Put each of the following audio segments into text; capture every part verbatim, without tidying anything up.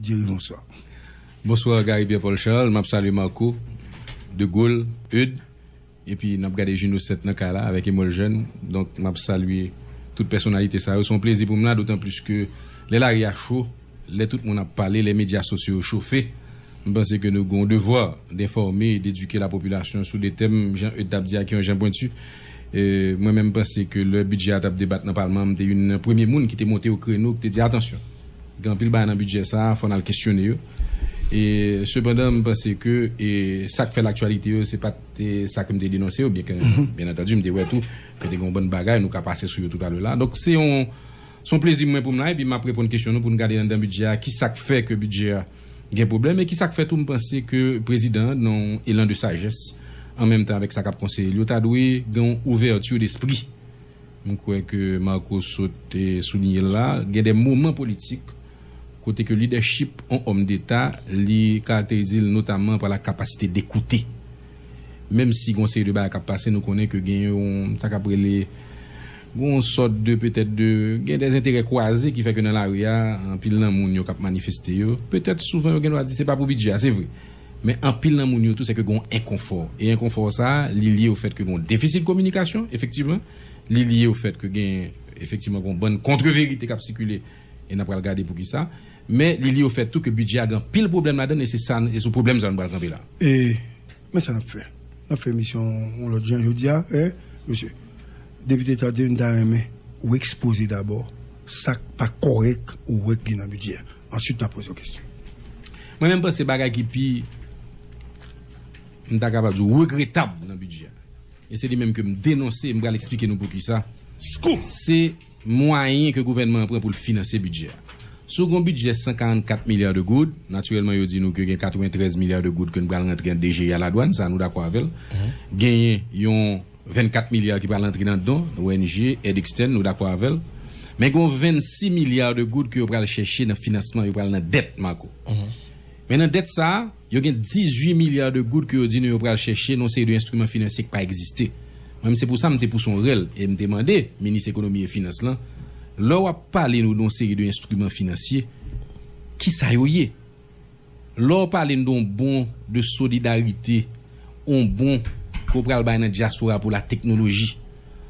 Jerry, bonswa. Bonswa Gary Pierre Paul Charles, m ap salye Marco, De Gaulle, Eudes, epi n ap gade Juno Sèt nan kay la avèk Emol Jeune. Donk m ap salye tout pèsonalite sa yo. Se yon plezi pou m la, dotan plis ke lè lari a cho, lè tout moun ap pale, lè medya sosyo yo chofe, m panse ke nou gen yon devwa denfòme, dedike lapopilasyon sou de tèm, jan Eudes t ap di a, ki yon jan pwenti. E, mwen menm, m panse ke lè bidjè a t ap debat nan palman an, m te youn nan premye moun ki te monte o kreno, ki te di, atansyon, gen anpil bagay nan bidjè sa a, fò n al kesyone yo. E, sepandan, m panse ke e, sa k fè laktyalite yo, se pa t e, sa ke m te denonse yo, byen ke, byen antandi, m te wè tou ke te gen yon bann bagay, nou ka pase sou yo toutalè la. Donk, se yon, se yon plezi mwen pou m la, epi m ap reponn kesyon nou pou n gade anndan bidjè a, ki sa k fè ke bidjè a gen pwoblèm, e ki sa k fè tou m panse ke prezidan an, nan yon elan de sajès, an menm tan avèk sa k ap konseye l yo, ta dwe gen yon ouvèti despri. M kwè ke Marco sot e, souliye l la, gen de moman politik kote ke lidèchip yon òm deta, li karakterize l notaman pa la kapasite dekoute. Menm si gon seri de bagay k ap pase, nou konnen ke gen yon, sa k ap rele, gon sòt de, petèt de, gen de enterè kwaze ki fè ke nan lari a, anpil nan moun yo k ap manifeste yo, petèt souvan yo gen dwa di se pa pou bidjè a, se vre. Men anpil nan moun yo tou, se ke gon enkonfò. E enkonfò sa a, li lye o fèt ke gon defisit kominikasyon, efektivman. Li lye o fèt ke gen, efektivman, gon bann kontreverite k ap sikile, e n ap pral gade poukisa. Men li lye o fèt tou ke bidjè a gen anpil pwoblèm ladan l, e se sa, e sou pwoblèm sa a nou pral kanpe la. E, men sa n ap fè. N ap fè emisyon yon lòt jan jodi a, eh, mesye. Depite Tardy, m ta renmen ou ekspoze dabò sa k pa kòrèk ou wè k gen nan bidjè a. Answit, n a poze w kesyon. Mwen menm, m panse bagay ki pi, m ta kapab di w, regretab nan bidjè a, e se li menm ke m denonse, m pral eksplike nou poukisa. Scoop! Se mwayen ke gouvènman an pran pou l finanse bidjè a. Si w gen yon bidjè san karant kat milya de goud, natirèlman, yo di nou ke gen katreventrèz milya de goud ke n pral rantre an D G I a ladwàn, sa a nou dakò avè l. Genyen yon vennkat milya ki pral antre nan don, O N G, èd ekstèn, nou dakò avè l. Men gen yon vennsis milya de goud ke yo pral chèche nan finansman, yo pral nan dèt, Marco. Men nan dèt sa a, yo gen dizuit milya de goud ke yo di nou yo pral chèche nan yon seri de enstriman finansye ki pa egziste. Mwen menm, se pou sa m te pouse yon rèl e m te mande minis ekonomi e finans lan, lè w ap pale nou de yon seri de enstriman finansye, kisa yo ye? Lè w pale nou de yon bon de solidarite, yon bon ke w pral bay nan dyaspora pou lateknoloji,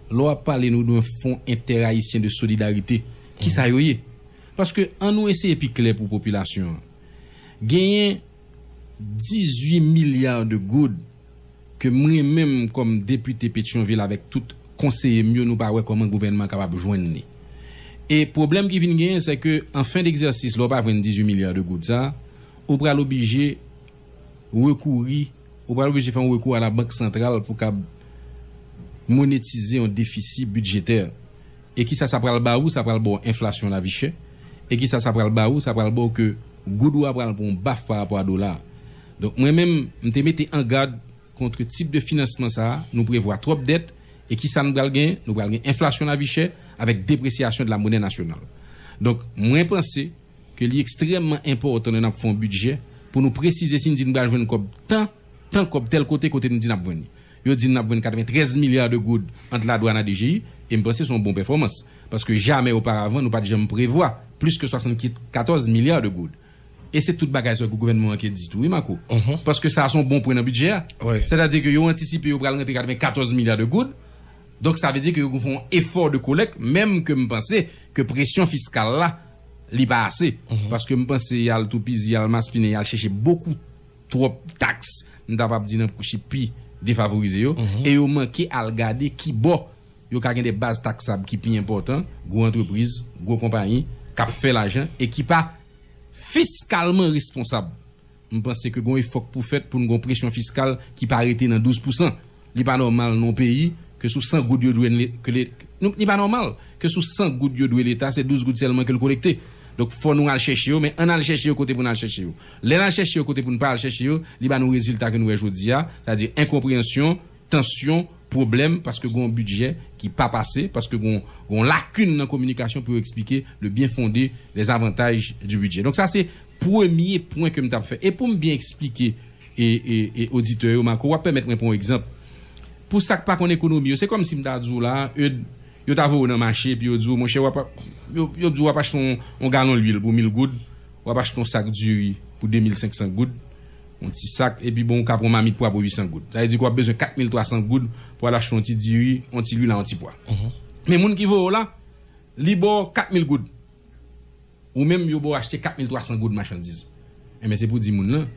lè w ap pale nou de yon fon entè-ayisyen de solidarite, kisa yo ye? Paske ann nou eseye pi klè pou popilasyon an. Genyen dizuit milya de goud ke mwen menm kòm depite Petyonvil avèk tout konseye m yo, nou pa wè kòman gouvènman an kapab jwenn li. E pwoblèm ki vin genyen, se ke an fen d'egzèsis, lè w pa jwenn dizuit milya de goud sa a, ou pral oblije rekouri, ou pral oblije fè yon rekou a la Bank Santral pou kab monetize yon defisi bidjetè. E kisa sa pral ba ou? Sa pral ba w enflasyon, lavi chè. E kisa sa pral ba ou? Sa pral ba w ke goud ou a pral pran yon baf pa rapò a dola a. Donk, mwen menm, m te mete an gad kont tip de finansman sa a, nou prevwa twòp dèt, e kisa nou pral gen? Nou pral gen enflasyon, lavi chè, avèk depresyasyon de la monnaie nationale. Donk, mwen panse ke li ekstrèmman enpòtan lè n ap fè yon bidjè pou nou presize si n di n pral jwenn kòb tan, tan kòb tèl kote, kote n di n ap jwenn li. Yo di n ap jwenn katreventrèz milya de goud ant ladwàn a D G I, e m panse se yon bon pèfòmans. Paske jamè oparavan, nou pa t janm prevwa plis ke swasannkatòz milya de goud. E se tout bagay sa yo ke gouvènman an ke di tou, wi, Marco. Paske sa a se yon bon pwen nan bidjè a. Sètadi ke yo antisipe yo pral rantre katrevenkatòz milya de goud. Donk, sa vle di ke yo fè yon efò de kolèk, menm ke m panse ke presyon fiskal la, li pa ase. Paske m panse y al toupizi, y al maspinen, y al chèche bokou twòp taks, m ta p ap di nan kouch ki pi defavorize yo, e yo manke al gade ki bò yo ka gen de baz taksab ki pi enpòtan, gwo antrepriz, gwo konpayi, k ap fè lajan e ki pa fiskalman responsab. M panse ke gon efò k pou fèt pou n gon presyon fiskal ki pa rete nan douz pousan. Li pa nòmal nan yon peyi ke sou san goud yo dwe le, ke le, nou, li pa nòmal ke sou san goud yo dwe Leta, se douz goud sèlman ke l kolekte. Donk, fò nou al chèche yo, men ann al chèche yo kote pou n al chèche yo. Lè n al chèche yo kote pou n pa al chèche yo, li ba nou rezilta ke nou wè jodi a, sètadi enkonpreyansyon, tansyon, pwoblèm, paske gon bidjè ki pa pase, paske gon, gon lakin nan kominikasyon pou yo eksplike le bien fondé, les avantages du budget. Donk, sa se premye pwen ke m t ap fè. E pou m byen eksplike e, e, e oditè yo, Marco, w ap pèmèt mwen pran yon egzanp. Pou sa k pa konn ekonomi yo, se kòmsi m ta di w la, Eudes, yo ta voye w nan mache, epi yo di w, monchè, w ap, yo, yo di w w ap achte yon, yon galon lwil pou mil goud, w ap achte yon sak diri pou de mil senk san goud, yon ti sak, epi bon, ou ka pran mamit pwa pou uit san goud. Sa vle di ke w ap bezwen kat mil twa san goud pou al achte yon ti diri, yon ti lwil a yon ti pwa. Men moun ki voye w la, li ba w kat mil goud. Ou menm, yo ba w achte kat mil twa san goud machandiz. Enben, se pou di moun lan,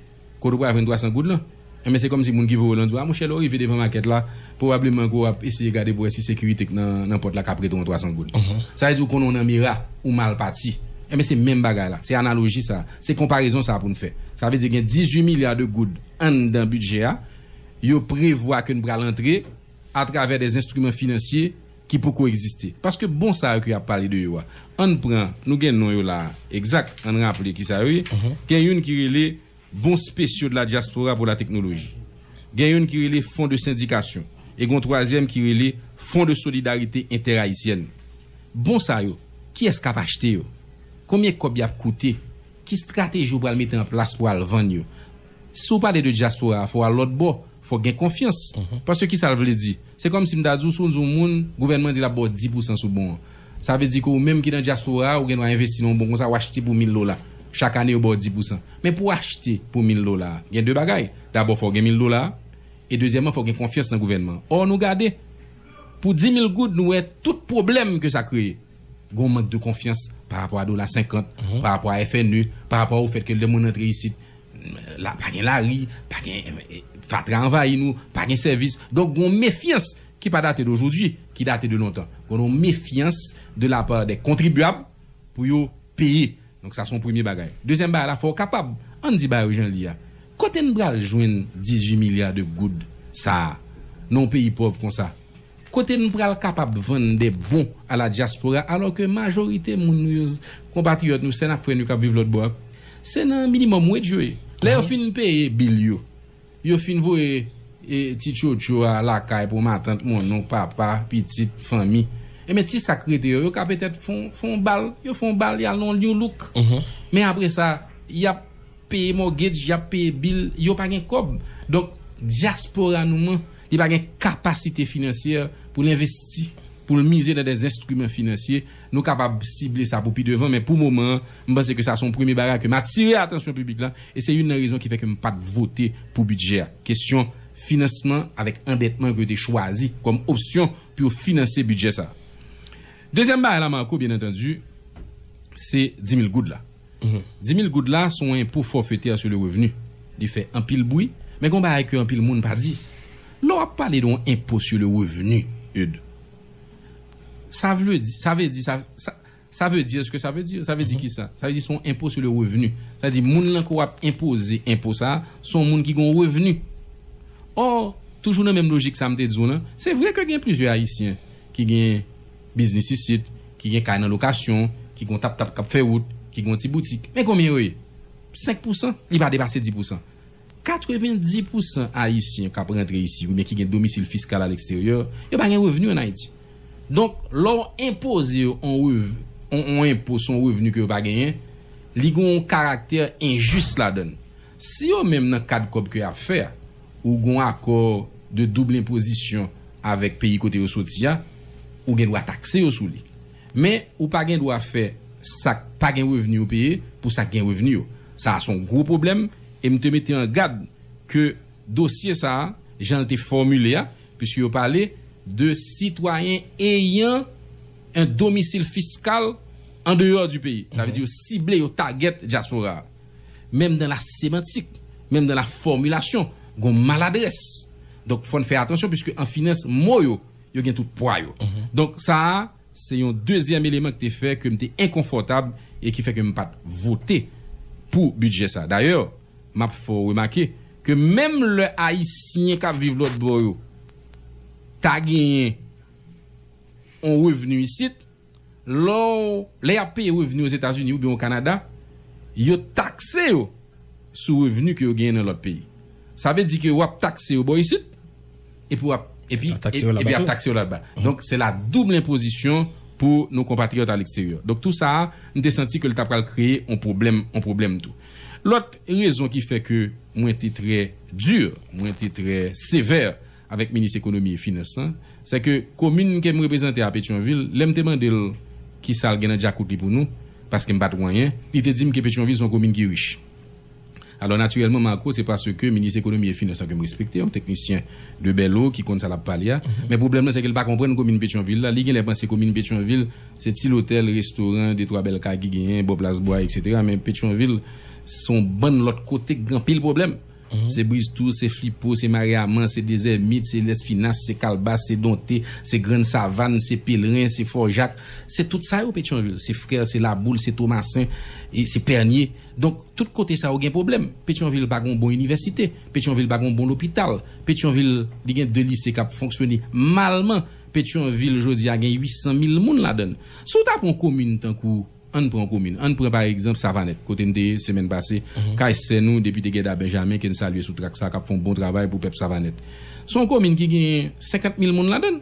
kote w pral jwenn twa san goud lan? Enben, se kòmsi moun ki voye w lan di w, a, monchè, lè w rive devan makèt la, pwobableman ke w ap eseye gade pou w wè si sekirite k nan, nan pòt la ka prete w yon twa san goud. Sa vle di w konnen w nan mera, ou mal pati. Enben, se menm bagay la. Se analoji sa. Se konparezon sa pou n fè. Sa vle di gen dizuit milya de goud anndan bidjè a. Yo prevwa ke n pral antre atravè de enstriman finansye ki poko egziste. Paske bon sa yo ke y ap pale de yo a, ann pran, nou gen non yo la a, egzak, ann raple ki sa yo ye. Gen youn ki rele Bon Spéciaux de la Diaspora pour la Technologie. Gen youn ki rele Fonds de Syndication. E gen yon twazyèm ki rele Fonds de Solidarité Interayisyèn. Bon sa yo, kiyès k ap achte yo? Konbyen kòb y ap koute? Ki estrateji w pral mete an plas pou w al vann yo? Si w pale de dyaspora a, fò w al lòt bò, fò gen konfyans. Paske ki sa l vle di? Se kòmsi m ta di w, si w di yon moun, gouvènman di l ap ba w dis pousan sou bon an. Sa vle di ke ou menm ki nan dyaspora a, ou gen dwa envesti nan yon bon konsa, w achte pou mil dola. Chak ane, yo ba w dis pousan. Men pou w achte pou mil dola, gen de bagay. Dabò, fò w gen mil dola. E dezyèmman, fò w gen konfyans nan gouvènman an. Ò, nou gade, pou dis mil goud, nou wè tout pwoblèm ke sa kreye. Gen yon mank de konfyans pa rapò a dola senkant, pa rapò a F N E, pa rapò au fait que lè moun rantre isit, la, pa gen lari, pa gen, eh, fatra anvayi nou, pa gen sèvis. Donk, gen yon mefyans ki pa date de aujourd'hui, ki date de lontan. Gen yon mefyans de la part des contribuables pou yo peye. Donk, sa se yon premye bagay. Dezyèm bagay la, fò w kapab, ann di bagay yo jan l ye a. Kote n pral jwenn dizuit milya de goud sa a, nan yon peyi pòv konsa? Kote n pral kapab vann de bon a la dyaspora, alò ke majorite moun nou yo, konpatriyòt nou, sè n ak frè nou k ap viv lòt bò a, se nan minimum wage yo ye. Lè yo fin peye bil yo, yo fin voye, e, ti tchotcho a lakay pou matant, monnonk, papa, pitit, fanmi. Enben, ti sa k rete yo, yo ka petèt fè yon, fè yon bal, yo fè yon bal, y al nan yon New Look. Men apre sa, y ap peye mortgage, y ap peye bil, yo pa gen kòb. Donk, dyaspora nou an, li pa gen kapasite finansyè pou l envesti, pou l mize nan de enstriman finansye. Nou kapab sible sa pou pi devan, men pou moman an, m panse ke sa se yon premye bagay ke m atire atansyon piblik la, e se youn nan rezon ki fè ke m pa t vote pou bidjè a. Kesyon finansman avèk andètman ke yo te chwazi kòm opsyon pou yo finanse bidjè sa. Dezyèm bagay la, Marco, byen antandi, se dis mil goud la. Dis mil goud la, se yon enpo fòfetè sou le revni. Li fè anpil bri, men gen yon bagay ke anpil moun pa di. Lè w ap pale de yon enpo sou le revni, Eudes, sa vle di, sa vle di, sa, sa, sa vle di, èske sa vle di, sa vle di ki sa? Sa vle di se yon enpo sou le revni. Sa vle di moun lan ke w ap enpoze enpo sa a, se yon moun ki gen yon revni. Ò, toujou nan menm lojik sa m te di w lan, se vre ke gen plizyè Ayisyen ki gen biznis isit, ki gen kay nan lokasyon, ki gen yon tap-tap k ap fè wout, ki gen yon ti boutik. Men konbyen yo ye? Senk pousan, li pa depase dis pousan. Katrevendis pousan Ayisyen k ap rantre isi oubyen ki gen domisil fiskal aleksteryè, yo pa gen revni ann Ayiti. Donk, lè w enpoze yo yon rev-, yon, yon enpo sou yon revni ke yo pa genyen, li gen yon karaktè enjis ladan l. Si yo menm nan kad kòb ke y ap fè a, ou gen yon akò de doub enpozisyon avèk peyi kote yo soti a, ou gen dwa takse yo sou li. Men, ou pa gen dwa fè sa k pa gen revni yo peye pou sa k gen revni yo. Sa a se yon gwo pwoblèm, e m te mete an gad ke dosye sa a, jan l te fòmile a, puiske yo pale de citoyens ayant un domicile fiscal en dehors du pays. Sa vle di yo sible, yo target dyaspora a. Menm dan la semantik, menm dan la fòmilasyon, gen maladrès. Donk, fò n fè atansyon, puiske an finans, mo yo, yo gen tout pwa yo. Donk, sa a, se yon dezyèm eleman ki te fè ke m te enkonfòtab e ki fè ke m pa t vote pou bidjè sa. Dayè, m ap fè w remake ke menm lè Ayisyen k ap viv lòt bò yo ta genyen yon revni isit, lè w, lè y ap peye revni Ozetazini oubyen o Kanada, yo takse yo sou revni ke yo genyen nan lòt peyi. Sa vle di ke w ap takse yo bò isit, epi w ap, epi, epi y ap takse yo laba. Donk, se la double imposition pou nou konpatriyòt aleksteryè. Donk, tou sa a, m te santi ke l ta pral kreye yon pwoblèm, yon pwoblèm tou. Lòt rezon ki fè ke mwen te trè di, mwen te trè sevè avèk minis ekonomi e finans lan, se ke komin ke m reprezante a Petyonvil, lè m te mande l ki sa l gen nan djakout li pou nou, paske m pa t wè anyen, li te di m ke Petyonvil se yon komin ki rich. Alò, natirèlman, Marco, se paske minis ekonomi e finans lan ke m respekte, yon teknisyen de bèlo ki konn sa l ap pale a. Men pwoblèm nan, se ke l pa konprann komin Petyonvil la. Li genlè panse komin Petyonvil, se ti lotèl, restoran, de twa bèl kay ki genyen, bò plas bwa, etsetera. Men Petyonvil, se yon bann lòt kote k gen anpil pwoblèm. Se Briztou, se Flipo, se Mareyaman, se Dezèmit, se Lèspinas, se Kalbas, se Donte, se Grann Savann, se Pelren, se Fò Jak. Se tout sa yo, Petyonvil. Se Frè, se Laboul, se Tomasen, e se Pènye. Donk, tout kote sa yo gen pwoblèm. Petyonvil pa gen yon bon inivèsite. Petyonvil pa gen yon bon lopital. Petyonvil, li gen de lise k ap fonksyone malman. Petyonvil, jodi a, gen uit san mil moun ladan l. Si w ta pran yon komin tankou, ann pran yon komin, ann pran, pa egzanp, Savanèt, kote n te ye semèn pase, kay sè nou, depite Guedda Benjamin, ke n salye sou trak sa, k ap fè yon bon travay pou pèp Savanèt. Se yon komin ki gen senkant mil moun ladan l.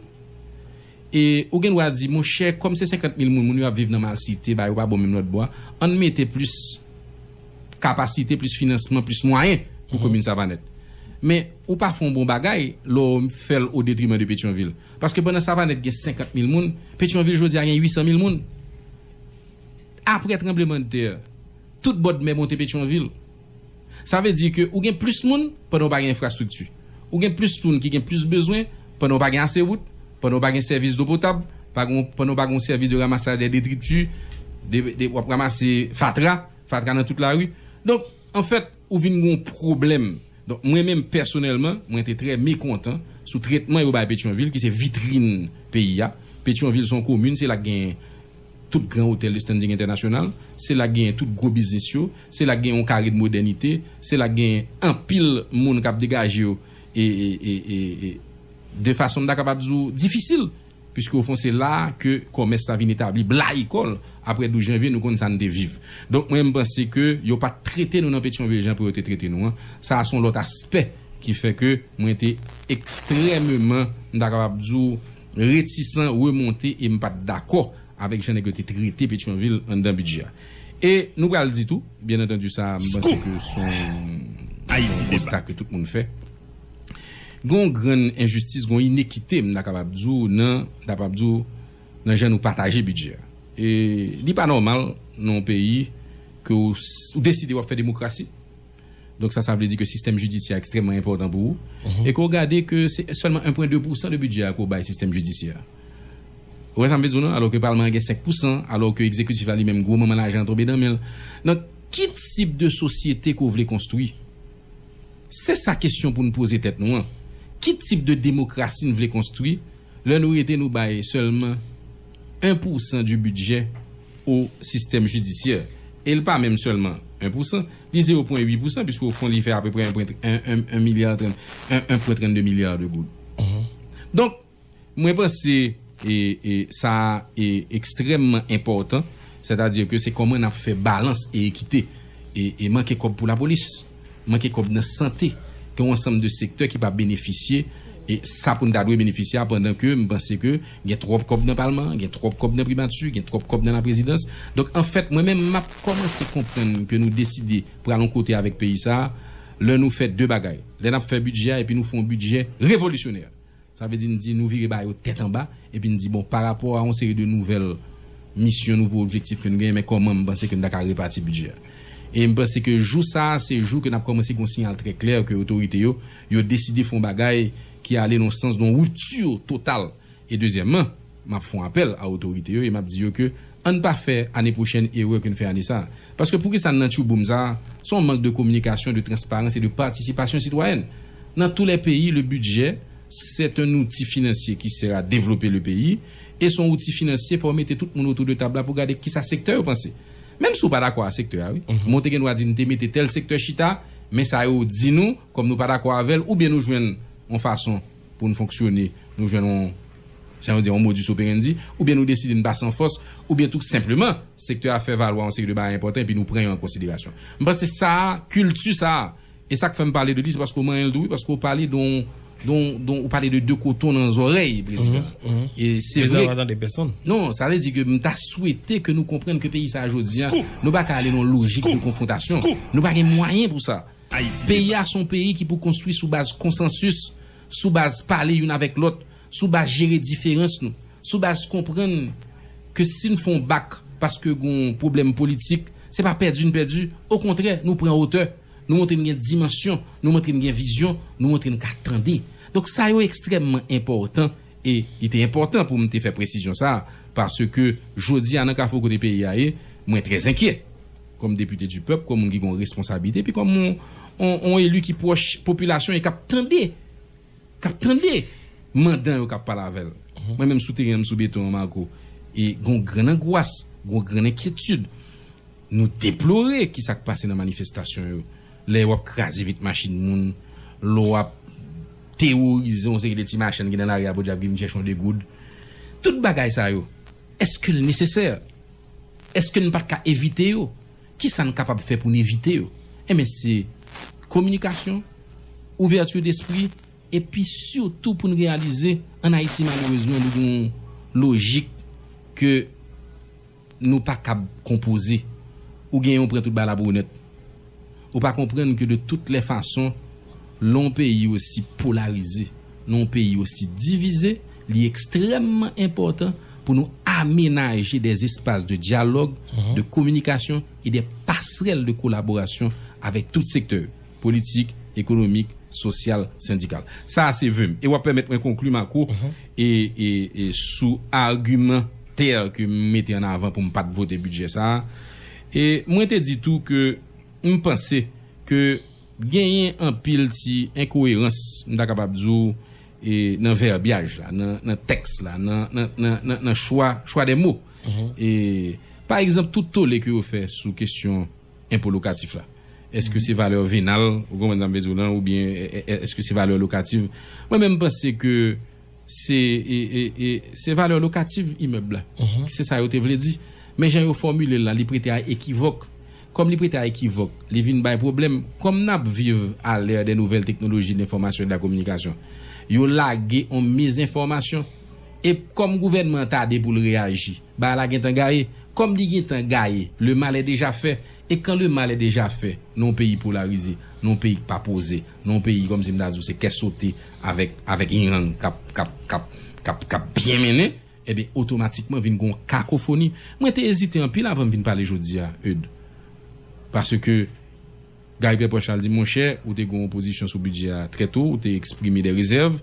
E ou gen dwa di, monchè, kòm se senkant mil moun, moun yo ap viv nan malsite, bagay yo pa bon menm lòt bò a, ann mete plis kapasite, plis finansman, plis mwayen pou komin Savanèt. Men, ou pa fè yon bon bagay lè w fè l o detriman de Petyonvil. Paske pandan Savanèt gen senkant mil moun, Petyonvil jodi a gen uit san mil moun. Apre tranblemanntè, tout bòdmè monte Petyonvil. Sa vle di ke ou gen plis moun pandan w pa gen enfrastrikti. Ou gen plis moun ki gen plis bezwen pandan w pa gen ase wout, pandan w pa gen sèvis dlo potab, pa gen, pandan w pa gen yon sèvis de ramasaj de detriti, de, de, w ap ramase fatra, fatra nan tout lari. Donk, anfèt, ou vin gen yon pwoblèm. Donk, mwen menm pèsonèlman, mwen te trè mekontan sou tretman yo bay Petyonvil, ki se vitrin peyi a. Petyonvil se yon komin, se la k gen tout gran otèl de standing entènasyonal, se la k gen tout gwo biznis yo, se la k gen yon kare de modènite, se la k gen anpil moun k ap degaje yo e, e, e, e, e de fason m ta kapab di w difisil, piske ofon se la ke kòmès sa vin etabli blayi kò l. Apre douz janvye, nou konn sa n te viv. Donk, mwen, m panse ke yo pa t trete nou nan Petyonvil jan pou yo te trete nou an. Sa a se yon lòt aspè ki fè ke mwen te ekstrèmeman, m ta kapab di w, retisan, remonte, e m pa t dakò avèk jan nèg yo te trete Petyonvil anndan bidjè a. E nou pral di tou, byen antandi, sa, m panse ke se yon Ayiti Deba, konsta ke tout moun fè. Gen yon grann enjistis, gen yon inekite, m ta kapab di w, nan, m ta kapab di w, nan jan nou pataje bidjè a. E li pa nòmal nan yon peyi ke w, ou deside w ap fè demokrasi. Donk sa, sa vle di ke sistèm jidisyè a ekstrèmman enpòtan pou ou. E ke w gade ke se sèlman en pwen de pousan de bidjè a ke w bay sistèm jidisyè a. Ou wè sa m vle di w non? Alò ke palman an gen senk pousan, alò ke egzekitif la li menm gwo manman lajan an tonbe nan men l. Donk, ki tip de sosyete ke w vle konstwi? Se sa kesyon pou n poze tèt nou an. Ki tip de demokrasi n vle konstwi lè nou rete nou bay sèlman en pousan du budget o sistèm jidisyè? E l pa menm sèlman en pousan, li zewo pwen uit pousan, piske ofon li fè apeprè en pwen, en, en, en milya trant, en, en pwen trannde milya de goud. Donk, mwen panse e, e, sa e ekstrèmman enpòtan, sètadi ke se kòman n ap fè balans e ekite. E, e manke kòb pou lapolis, manke kòb nan sante, gen yon ansanm de sektè ki pa benefisye e sa pou n ta dwe benefisye a, pandan ke m panse ke gen twòp kòb nan palman, gen twòp kòb nan primati, gen twòp kòb nan laprezidans. Donk, anfèt, mwen menm, m ap kòmanse konprann ke nou deside pral yon kote avèk peyi sa a, lè nou fè de bagay. Lè n ap fè bidjè a epi nou fè yon bidjè revolisyonè. Sa vle di n di nou vire bagay yo tèt anba, epi n di, bon, pa rapò a yon seri de nouvèl misyon, nouvo objektif ke n genyen, men kòman m panse ke n ta ka repati bidjè a. E m panse ke jou sa a, se jou ke n ap kòmanse gen yon siyal trè klè ke otorite yo, yo deside fè yon bagay ki ale nan sans de yon ripti total. E dezyèmman, m ap fè yon apèl a otorite yo e m ap di yo ke ann pa fè ane pwochèn erè ke n fè ane sa a. Paske poukisa n nan tchouboum sa a? Se yon mank de kominikasyon, de transparans e de patisipasyon sitwayèn. Dans tous les pays, le budget, c'est un outil financier qui sert à développer le pays. E se yon outi finansye, fò w mete tout moun otou de tab la pou gade kisa sektè yo panse. Menm si w pa dakò a sektè a, wi. Men w te gen dwa di, n te mete tèl sektè chita, men sa yo di nou, kòm nou pa dakò avè l, oubyen nou jwenn yon fason pou n fonksyone, nou jwenn yon, jan yo di, yon modus operandi, oubyen nou deside n pase an fòs, oubyen tou senpleman, sektè a fè valwa yon seri de bagay enpòtan, epi nou pran yo an konsiderasyon. M panse sa a, kilti sa a, e sa k fè m pale de li, se paske w manyen l tou, wi, paske w pale de yon, de yon, de yon, ou pale de de koton nan zòrèy prezidan. E se vre. Prezidan pa tande pèsonn. Non, sa vle di ke m ta swete ke nou konprann ke peyi sa a jodi a, nou pa ka ale nan yon lojik de konfwontasyon. Nou pa gen mwayen pou sa. Peyi a se yon peyi ki pou konstwi sou baz konsansis, sou baz pale youn avèk lòt, sou baz jere diferans nou, sou baz konprann ke si n fè yon bak paske gen yon pwoblèm politik, se pa pèdi n pèdi. Okontrè, nou pran wotè, nou montre n gen dimansyon, nou montre n gen vizyon, nou montre n ka tande. Donk, sa yo ekstrèmman enpòtan, e li te enpòtan pou m te fè presizyon sa a, paske jodi a, nan kafou kote peyi a ye, mwen trè enkyè. Kòm depite di pèp, kòm moun ki gen yon responsabilite, epi kòm yon, yon, yon eli ki pwòch popilasyon e k ap tande, k ap tande mandan yo k ap pale avè l. Mwen menm sou teren an, m sou beton an, Marco, e gen yon grann angwas, gen yon grann enkyetid. Nou deplore kisa k pase nan manifestasyon yo. Lè w ap kraze vit machin moun, lè w ap teworize yon seri de ti machann ki nan lari a podyab ki vin chèche yon degoud. Tout bagay sa yo, èske l nesesè? Èske n pa t ka evite yo? Kisa n kapab fè pou n evite yo? Enben, se kominikasyon, ouvèti despri, epi sitou pou n reyalize, ann Ayiti, malerezman, nou gen yon lojik ke nou pa kab konpoze. Ou genyen, ou pran tout bagay la pou onèt. Ou pa konprann ke de toutes les façons, nan yon peyi osi polarize, nan yon peyi osi divize, li ekstrèmman enpòtan pou nou amenaje des espaces de dialogue, de communication et des passerelles de collaboration avec tout secteur politik, ekonomik, sosyal, sendikal. Sa a se ve m. E w ap pèmèt mwen konkli, Marco, e, e, e sou agimantè ke m mete an avan pou m pa t vote bidjè sa a. E mwen te di tou ke m panse ke genyen anpil ti enkoerans, m ta kapab di w, e, nan vèbyaj la, nan, nan tèks la, nan, nan, nan, nan, nan chwa, chwa de mo. E, pa egzanp, tout tole ke yo fè sou kesyon enpo lokatif la. Èske se valè venal, ou konprann sa m vle di w lan, oubyen, e, e, èske se valè lokatif? Mwen menm, m panse ke se, e, e, e, se valè lokatif imèb la. Se sa yo te vle di. Men jan yo fòmile l la, li prete a ekivòk. Kòm li prete a ekivòk, li vin bay pwoblèm. Kòm n ap viv à l'ère des nouvelles technologies de l'information et de la communication, yo lage yon mizenfòmasyon. E kòm gouvènman an tade pou l reyaji, bagay la gentan gaye. Kòm li gentan gaye, le mal est déjà fait. E kan le mal est déjà fait, nan yon peyi polarize, nan yon peyi k pa poze, nan yon peyi kòmsi m ta di w se kè sote avèk, avèk Iran k ap, k ap, k ap, k ap, k ap byen mennen, ebyen, otomatikman vin gen yon kakofoni. Mwen te ezite anpil avan m vin pale jodi a, Eudes. Paske Gary Pierre Paul Charles di, monchè, ou te gen yon pozisyon sou bidjè a trè to, ou te eksprime de rezèv.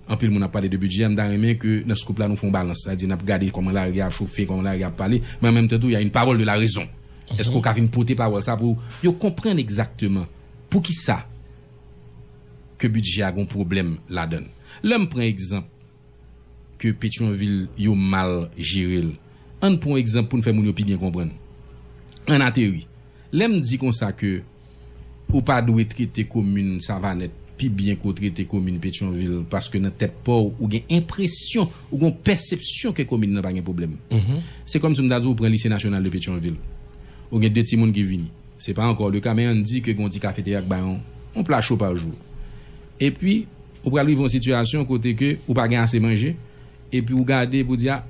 Anpil moun ap pale de bidjè a, m ta renmen ke nan scoop la nou fè yon balans. Sa di n ap gade kòman lari a ap chofe, kòman lari a ap pale, men an menm tan tou, y a une parole de la raison. Èske w ka vin pote pawòl sa pou yo konprann egzakteman poukisa ke bidjè a gen yon pwoblèm ladan l? Lè m pran egzanp ke Petyonvil yo mal jere l. Ann pran yon egzanp pou n fè moun yo pi byen konprann. Annateri. Lè m di konsa ke ou pa dwe trete komin Savanèt pi byen ke w trete komin Petyonvil, paske nan tèt pa w, ou gen enpresyon, ou gen yon pèsepsyon ke komin nan pa gen pwoblèm. Se kòmsi m ta di w pran Lise Nasyonal de Petyonvil. Ou gen de timoun ki vini. Se pa ankò le ka, men ann di ke gen yon ti kafeterya k bay yon, yon pla cho pa jou. Epi, ou pral rive yon sitiyasyon kote ke ou pa gen ase manje, epi ou gade pou di, a,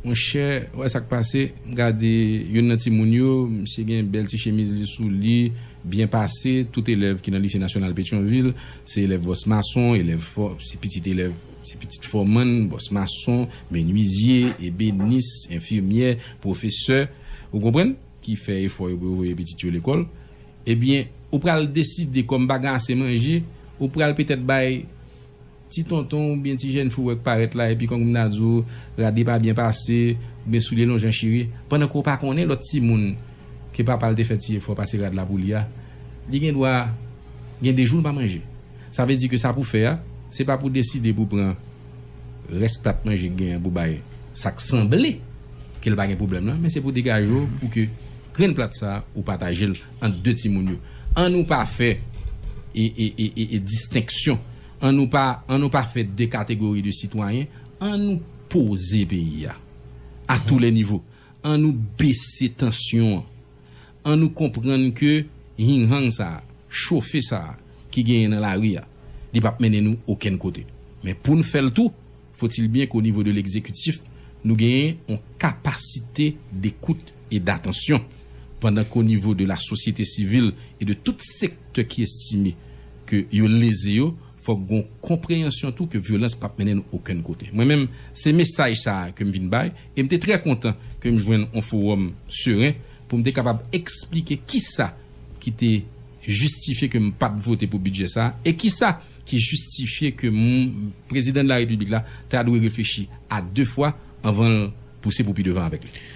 monchè, ou wè sa k pase, m gade youn nan timoun yo, misye gen bèl ti chemiz li sou li, byen pase, tout elèv ki nan Lise Nasyonal Petyonvil, se elèv bòs mason, elèv fò, se pitit elèv, se pitit fòmann, bòs mason, menwizye, ebenis, enfimyè, pwofesè, ou konprann? Ki fè efò yo pou yo voye pitit yo lekòl, ebyen, ou pral deside kòm pa gen ase manje, ou pral petèt bay ti tonton oubyen ti jèn fi w wè k parèt la, epi kòm m ta di w, rad li pa byen pase, oubyen soulye l yon jan chire, pandan ke w pa konnen lòt timoun ke papa l te fè ti efò pase rad la pou li a, li gen dwa gen de jou l pa manje. Sa vle di ke sa pou fè a, se pa pou deside pou pran rès plat manje k genyen pou bay sa k sanble ke l pa gen pwoblèm nan, men se pou degaje w pou ke grenn plat sa a, ou pataje l ant de timoun yo. An nou pa fè e, e, e, e, e distenksyon. An nou pa, an nou pa fè de kategori de sitwayen. An nou poze peyi a, à tous les niveaux. An nou bese tansyon an. An nou konprann ke ying-yang sa a, chofe sa a, ki genyen nan lari a, li p ap mennen nou okenn kote. Men pou n fè l tou, faut-il bien qu'au niveau de l'exécutif, nou genyen yon capacité d'écoute et d'attention, pandan ke au niveau de la société civile et de tout sektè ki estime ke yo leze yo, fòk gen yon konpreyansyon tou ke vyolans p ap mennen nou okenn kote. Mwen menm, se mesaj sa a ke m vin bay, e m te trè kontan ke m jwenn yon fowòm seren pou m te kapab eksplike kisa ki te jistifye ke m pa t vote pou bidjè sa a, e kisa ki jistifye ke m, prezidan de la repiblik la ta dwe reflechi a de fwa anvan l pouse pou pi devan avèk li.